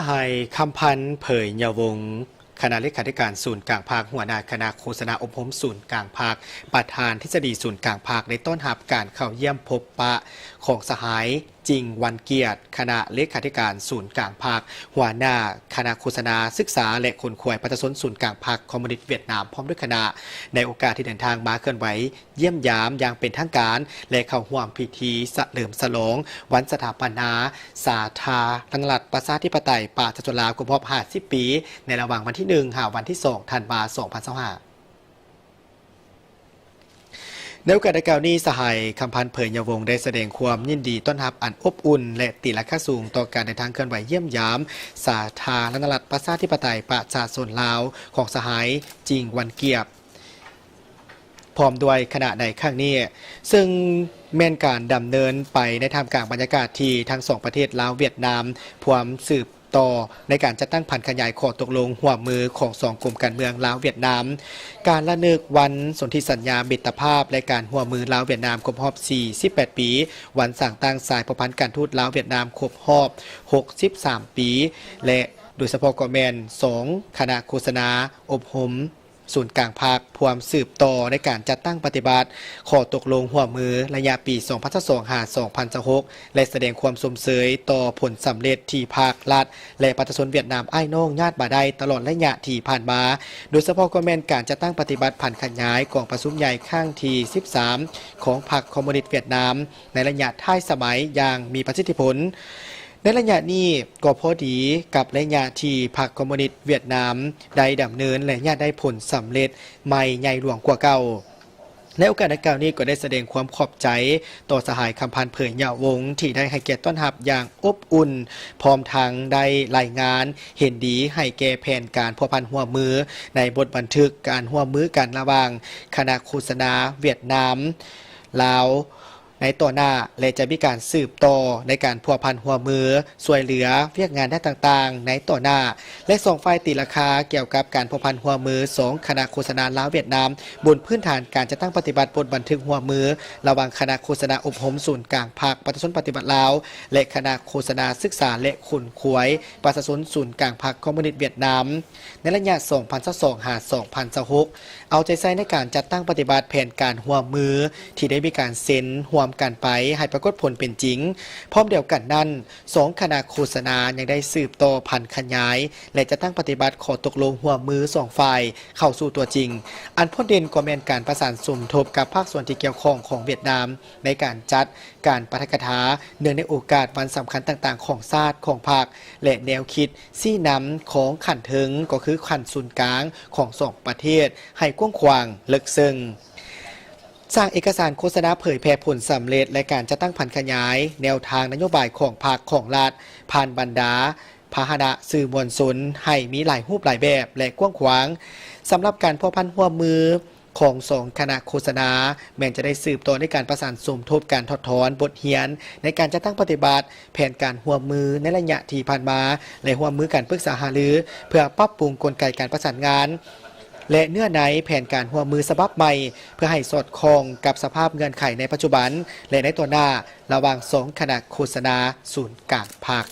ສະຫາຍ ຄຳພັນ ເຜີຍຍາວົງ ຄະນະເລຂາທິການສູນກາງພັກ, ຫົວໜ້າຄະນະໂຄສະນາອົບຮົມສູນກາງພັກ, ປະທານທິດສະດີສູນກາງພັກ ໄດ້ຕ້ອນຮັບການເຂົ້າຢ້ຽມພົບປະຂອງສະຫາຍ ຈິງ ວັນກຽດ ຄະນະເລຂາທິການສູນກາງພັກ, ຫົວໜ້າຄະນະໂຄສະນາສຶກສາ ແລະ ຂົນຂວາຍປະຊາຊົນສູນກາງພັກຄອມມູນິດຫວຽດນາມ ພ້ອມດ້ວຍຄະນະ ໃນໂອກາດທີ່ເດີນທາງມາເຄື່ອນໄຫວ ຢ້ຽມຢາມຢ່າງເປັນທາງການ ແລະ ເຂົ້າຮ່ວມພິທີສະເຫຼີມສະຫຼອງວັນສະຖາປະນາສາທາລະນະລັດ ປະຊາທິປະໄຕ ປະຊາຊົນລາວ ຄົບຮອບຫ້າສິບປີ ໃນລະຫວ່າງວັນທີໜຶ່ງ ຫາວັນທີສອງ ທັນວາ ສອງພັນຊາວຫ້າ. ໃນໂອກາດດັ່ງກ່າວນີ້, ສະຫາຍ ຄຳພັນ ເຜີຍຍາວົງ ໄດ້ສະແດງຄວາມຍິນດີຕ້ອນຮັບອັນອົບອຸ່ນ ແລະ ຕີລາຄາສູງຕໍ່ການເດີນທາງເຄື່ອນໄຫວຢ້ຽມຢາມສາທາລະນະລັດ ປະຊາທິປະໄຕ ປະຊາຊົນລາວ ຂອງສະຫາຍ ຈິງ ວັນກຽດ ພ້ອມດ້ວຍຄະນະໃນຄັ້ງນີ້, ເຊິ່ງແມ່ນການດຳເນີນໄປໃນທ່າມກາງບັນຍາກາດທີ່ທັງສອງປະເທດລາວ-ຫວຽດນາມ ພວມສືບຕໍ່ໃນການຈັດຕັ້ງຜັນຂະຫຍາຍຂໍ້ຕົກລົງຮ່ວມມືຂອງສອງກົມການເມືອງລາວ-ຫວຽດນາມ, ການລະນຶກວັນສົນທິສັນຍາມິດຕະພາບ ແລະ ການຮ່ວມມືລາວ-ຫວຽດນາມຄົບຮອບສີ່ສິບແປດປີ, ວັນສ້າງຕັ້ງສາຍພົວພັນການທູດລາວ-ຫວຽດນາມຄົບຮອບຫົກສິບສາມປີ ແລະ ໂດຍສະເພາະກໍແມ່ນສອງຄະນະໂຄສະນາອົບຮົມ ສູນກາງພັກ ພວມສືບຕໍ່ໃນການຈັດຕັ້ງປະຕິບັດຂໍ້ຕົກລົງຮ່ວມມືໄລຍະປີສອງພັນຊາວສອງ ຫາ ສອງພັນຊາວຫົກ ແລະ ສະແດງຄວາມຊົມເຊີຍຕໍ່ຜົນສຳເລັດທີ່ພາກລັດ ແລະ ປະຊາຊົນຫວຽດນາມອ້າຍນ້ອງຍາດມາໄດ້ຕະຫຼອດໄລຍະທີ່ຜ່ານມາ, ໂດຍສະເພາະກໍແມ່ນການຈັດຕັ້ງປະຕິບັດຜັນຂະຫຍາຍກອງປະຊຸມໃຫຍ່ຄັ້ງທີສິບສາມ ຂອງພັກຄອມມູນິດຫວຽດນາມ ໃນໄລຍະທ້າຍສະໄໝຢ່າງມີປະສິດທິຜົນ. ໃນໄລຍະນີ້ກໍພໍດີກັບໄລຍະທີ່ພັກຄອມມູນິດຫວຽດນາມໄດ້ດຳເນີນ ແລະ ຍາດໄດ້ຜົນສຳເລັດໃໝ່ໃຫຍ່ຫຼວງກວ່າເກົ່າ. ໃນໂອກາດດັ່ງກ່າວນີ້ກໍໄດ້ສະແດງຄວາມຂອບໃຈຕໍ່ສະຫາຍ ຄຳພັນ ເຜີຍຍາວົງ ທີ່ໄດ້ໃຫ້ກຽດຕ້ອນຮັບຢ່າງອົບອຸ່ນ, ພ້ອມທັງໄດ້ລາຍງານເຫັນດີໃຫ້ແກ່ແຜນການພົວພັນຮ່ວມມືໃນບົດບັນທຶກການຮ່ວມມືກັນລະຫວ່າງຄະນະໂຄສະນາຫວຽດນາມ ລາວ ໃນຕໍ່ໜ້າ ແລະ ຈະມີການສືບຕໍ່ໃນການພົວພັນຮ່ວມມື ຊ່ວຍເຫຼືອວຽກງານດ້ານຕ່າງໆໃນຕໍ່ໜ້າ ແລະ ສອງຝ່າຍຕີລາຄາກ່ຽວກັບການພົວພັນຮ່ວມມືສອງຄະນະໂຄສະນາລາວ-ຫວຽດນາມ ບົນພື້ນຖານການຈັດຕັ້ງປະຕິບັດບົດບັນທຶກຮ່ວມມືລະຫວ່າງຄະນະໂຄສະນາອົບຮົມສູນກາງພັກປະຊາຊົນປະຕິວັດລາວ ແລະ ຄະນະໂຄສະນາສຶກສາ ແລະ ຂົນຂວາຍປະຊາຊົນສູນກາງພັກຄອມມູນິດຫວຽດນາມ ໃນໄລຍະສອງພັນຊາວສອງ ຫາ ສອງພັນຊາວຫົກ ເອົາໃຈໃສ່ໃນການຈັດຕັ້ງປະຕິບັດແຜນການຮ່ວມມືທີ່ໄດ້ມີການເຊັນຮ່ວມກັນໄປໃຫ້ປາກົດຜົນເປັນຈິງ. ພ້ອມດຽວກັນນັ້ນ, ສອງຄະນະໂຄສະນາຍັງໄດ້ສືບຕໍ່ຜັນຂະຫຍາຍ ແລະ ຈັດຕັ້ງປະຕິບັດຂໍ້ຕົກລົງຮ່ວມມືສອງຝ່າຍເຂົ້າສູ່ຕົວຈິງ, ອັນໂດດເດັ່ນກໍແມ່ນການປະສານສົມທົບກັບພາກສ່ວນທີ່ກ່ຽວຂ້ອງຂອງຫວຽດນາມ ໃນການຈັດການປາຖະກະຖາ ເນື່ອງໃນໂອກາດວັນສຳຄັນຕ່າງໆຂອງຊາດ, ຂອງພັກ ແລະ ແນວຄິດຊີ້ນຳຂອງຂັ້ນເທິງ ກໍຄືຂັ້ນສູນກາງຂອງສອງປະເທດ ໃຫ້ກວ້າງຂວາງເລິກເຊິ່ງ. ສ້າງເອກະສານໂຄສະນາເຜີຍແຜ່ຜົນສຳເລັດ ແລະ ການຈັດຕັ້ງຜັນຂະຫຍາຍແນວທາງນະໂຍບາຍຂອງພັກຂອງລັດ ຜ່ານບັນດາພາຫະນະສື່ມວນຊົນ ໃຫ້ມີຫຼາຍຮູບຫຼາຍແບບ ແລະ ກວ້າງຂວາງ. ສຳລັບການພົວພັນຮ່ວມມື ຂອງສອງຄະນະໂຄສະນາ ແມ່ນຈະໄດ້ສືບຕໍ່ໃນການປະສານສົມທົບການຖອດຖອນບົດຮຽນໃນການຈັດຕັ້ງປະຕິບັດແຜນການຮ່ວມມືໃນໄລຍະທີ່ຜ່ານມາ ແລະ ຮ່ວມມືກັນປຶກສາຫາລືເພື່ອປັບປຸງກົນໄກການປະສານງານ ແລະ ເນື້ອໃນແຜນການຮ່ວມມືສະບັບໃໝ່ ເພື່ອໃຫ້ສອດຄ່ອງກັບສະພາບເງື່ອນໄຂໃນປັດຈຸບັນ ແລະ ໃນຕໍ່ໜ້າ ລະຫວ່າງສອງຄະນະໂຄສະນາສູນກາງພັກ.